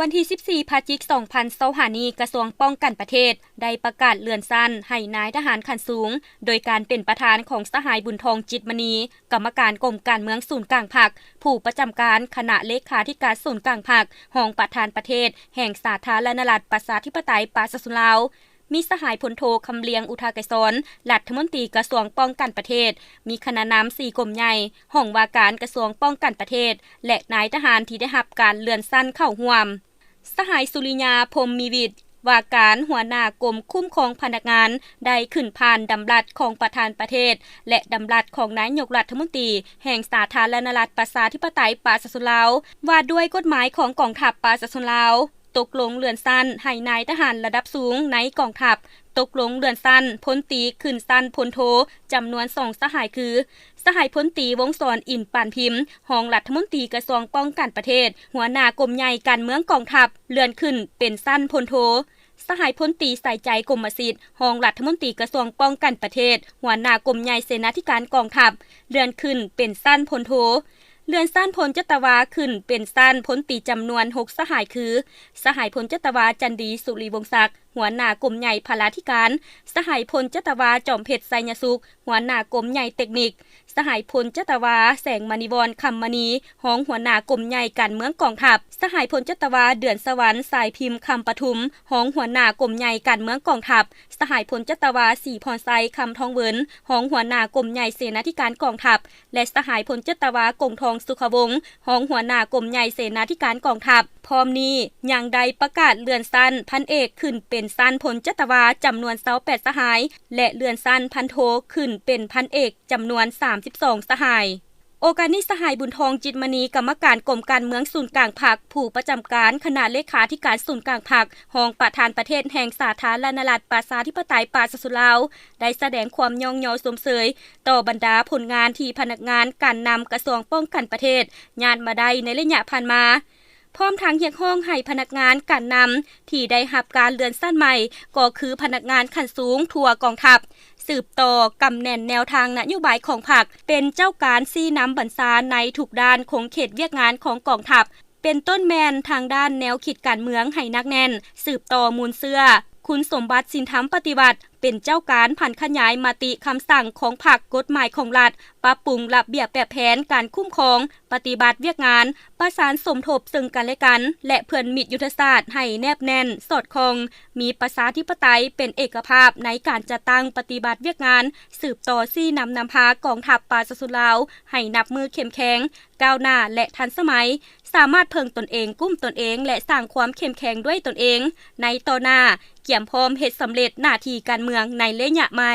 ວັນທີສິບສີ່ ພະຈິກ ສອງພັນຊາວຫ້ານີ້ ກະຊວງປ້ອງກັນປະເທດ ໄດ້ປະກາດເລື່ອນຊັ້ນໃຫ້ນາຍທະຫານຂັ້ນສູງ ໂດຍການເປັນປະທານຂອງສະຫາຍ ບຸນທອງ ຈິດມະນີ ກຳມະການກົມການເມືອງສູນກາງພັກ, ຜູ້ປະຈຳການຄະນະເລຂາທິການສູນກາງພັກ, ຮອງປະທານປະເທດແຫ່ງສາທາລະນະລັດ ປະຊາທິປະໄຕ ປະຊາຊົນລາວ, ມີສະຫາຍ ພົນໂທ ຄຳລຽງ ອຸທາໄກສອນ ລັດຖະມົນຕີກະຊວງປ້ອງກັນປະເທດ, ມີຄະນະນຳສີ່ກົມໃຫຍ່, ຫ້ອງວ່າການກະຊວງປ້ອງກັນປະເທດ ແລະ ນາຍທະຫານທີ່ໄດ້ຮັບການເລື່ອນຊັ້ນເຂົ້າຮ່ວມ. ສະຫາຍ ສຸລິຍາ ພົມມີວິດ ວ່າການຫົວໜ້າກົມຄຸ້ມຄອງພະນັກງານ ໄດ້ຂຶ້ນຜ່ານດຳລັດຂອງປະທານປະເທດ ແລະ ດຳລັດຂອງນາຍົກລັດຖະມົນຕີແຫ່ງສາທາລະນະລັດ ປະຊາທິປະໄຕ ປະຊາຊົນລາວ ວ່າດ້ວຍກົດໝາຍຂອງກອງທັບປະຊາຊົນລາວ, ຕົກລົງເລື່ອນຊັ້ນໃຫ້ນາຍທະຫານລະດັບສູງໃນກອງທັບ, ຕົກລົງເລື່ອນຊັ້ນພົນຕີຂຶ້ນຊັ້ນພົນໂທ ຈຳນວນສອງສະຫາຍຄື ສະຫາຍພົນຕີ ວົງສອນ ອິນປານພິມ ຮອງລັດຖະມົນຕີກະຊວງປ້ອງກັນປະເທດ, ຫົວໜ້າກົມໃຫຍ່ການເມືອງກອງທັບ ເລື່ອນຂຶ້ນເປັນຊັ້ນພົນໂທ, ສະຫາຍພົນຕີ ໄຊໃຈ ກົມມະສິດ ຮອງລັດຖະມົນຕີກະຊວງປ້ອງກັນປະເທດ, ຫົວໜ້າກົມໃຫຍ່ເສນາທິການກອງທັບ ເລື່ອນຂຶ້ນເປັນຊັ້ນພົນໂທ, ເລື່ອນຊັ້ນພົນຈັດຕະວາຂຶ້ນເປັນຊັ້ນພົນຕີຈຳນວນຫົກສະຫາຍຄື ສະຫາຍພົນຈັດຕະວາ ຈັນດີ ສຸລິວົງສັກ ຫົວໜ້າກົມໃຫຍ່ພະລາທິການ, ສະຫາຍພົນຈັດຕະວາ ຈອມເພັດ ໄຊຍະສຸກ ຫົວໜ້າກົມໃຫຍ່ເຕັກນິກ, ສະຫາຍພົນຈັດຕະວາ ແສງມະນີວອນ ຄຳມະນີ ຮອງຫົວໜ້າກົມໃຫຍ່ການເມືອງກອງທັບ, ສະຫາຍພົນຈັດຕະວາ ເດືອນສະຫວັນ ສາຍພິມ ຄຳປະທຸມ ຮອງຫົວໜ້າກົມໃຫຍ່ການເມືອງກອງທັບ, ສະຫາຍພົນຈັດຕະວາ ສີພອນໄຊ ຄຳທອງເຫວີນ ຮອງຫົວໜ້າກົມໃຫຍ່ເສນາທິການກອງທັບ ແລະ ສະຫາຍພົນຈັດຕະວາ ກົງທອງ ສຸຂະວົງ ຮອງຫົວໜ້າກົມໃຫຍ່ເສນາທິການກອງທັບ. ພ້ອມນີ້ຍັງໄດ້ປະກາດເລື່ອນຊັ້ນພັນເອກຂຶ້ນເປັນຊັ້ນພົນຈັດຕະວາຈຳນວນຊາວແປດສະຫາຍ ແລະ ເລື່ອນຊັ້ນພັນໂທຂຶ້ນເປັນພັນເອກຈຳນວນສາມສິບສອງສະຫາຍ. ໂອກາດນີ້ ສະຫາຍ ບຸນທອງ ຈິດມະນີ ກຳມະການກົມການເມືອງສູນກາງພັກ, ຜູ້ປະຈຳການຄະນະເລຂາທິການສູນກາງພັກ, ຮອງປະທານປະເທດແຫ່ງສາທາລະນະລັດ ປະຊາທິປະໄຕ ປະຊາຊົນລາວ ໄດ້ສະແດງຄວາມຍ້ອງຍໍຊົມເຊີຍຕໍ່ບັນດາຜົນງານທີ່ພະນັກງານການນຳກະຊວງປ້ອງກັນປະເທດຍາດມາໄດ້ໃນໄລຍະຜ່ານມາ, ພ້ອມທັງຮຽກຮ້ອງໃຫ້ພະນັກງານການນຳທີ່ໄດ້ຮັບການເລື່ອນຊັ້ນໃໝ່ ກໍຄືພະນັກງານຂັ້ນສູງທົ່ວກອງທັບ ສືບຕໍ່ກຳແໜ້ນແນວທາງນະໂຍບາຍຂອງພັກ, ເປັນເຈົ້າການຊີ້ນຳບັນຊາໃນທຸກດ້ານຂົງເຂດວຽກງານຂອງກອງທັບ, ເປັນຕົ້ນແມ່ນທາງດ້ານແນວຄິດການເມືອງໃຫ້ໜັກແໜ້ນ, ສືບຕໍ່ມູນເຊື້ອຄຸນສົມບັດສິນທຳປະຕິວັດ, ເປັນເຈົ້າການຜັນຂະຫຍາຍມະຕິຄຳສັ່ງຂອງພັກ, ກົດໝາຍຂອງລັດ, ປັບປຸງລະບຽບແບບແຜນການຄຸ້ມຄອງ, ປະຕິບັດວຽກງານ, ປະສານສົມທົບເຊິ່ງກັນແລະກັນ ແລະ ເພື່ອນມິດຍຸດທະສາດໃຫ້ແນບແໜ້ນ, ສອດຄ່ອງ, ມີປະຊາທິປະໄຕ, ເປັນເອກະພາບໃນການຈັດຕັ້ງປະຕິບັດວຽກງານ, ສືບຕໍ່ຊີ້ນຳນຳພາກອງທັບປະຊາຊົນລາວໃຫ້ນັບມື້ເຂັ້ມແຂງ, ກ້າວໜ້າ ແລະ ທັນສະໄໝ, ສາມາດເພິ່ງຕົນເອງ, ກຸ້ມຕົນເອງ ແລະ ສ້າງຄວາມເຂັ້ມແຂງດ້ວຍຕົນເອງໃນຕໍ່ໜ້າ, ກຽມພ້ອມເຮັດສຳເລັດໜ້າທີ່ການເມືອງໃນໄລຍະໃໝ່.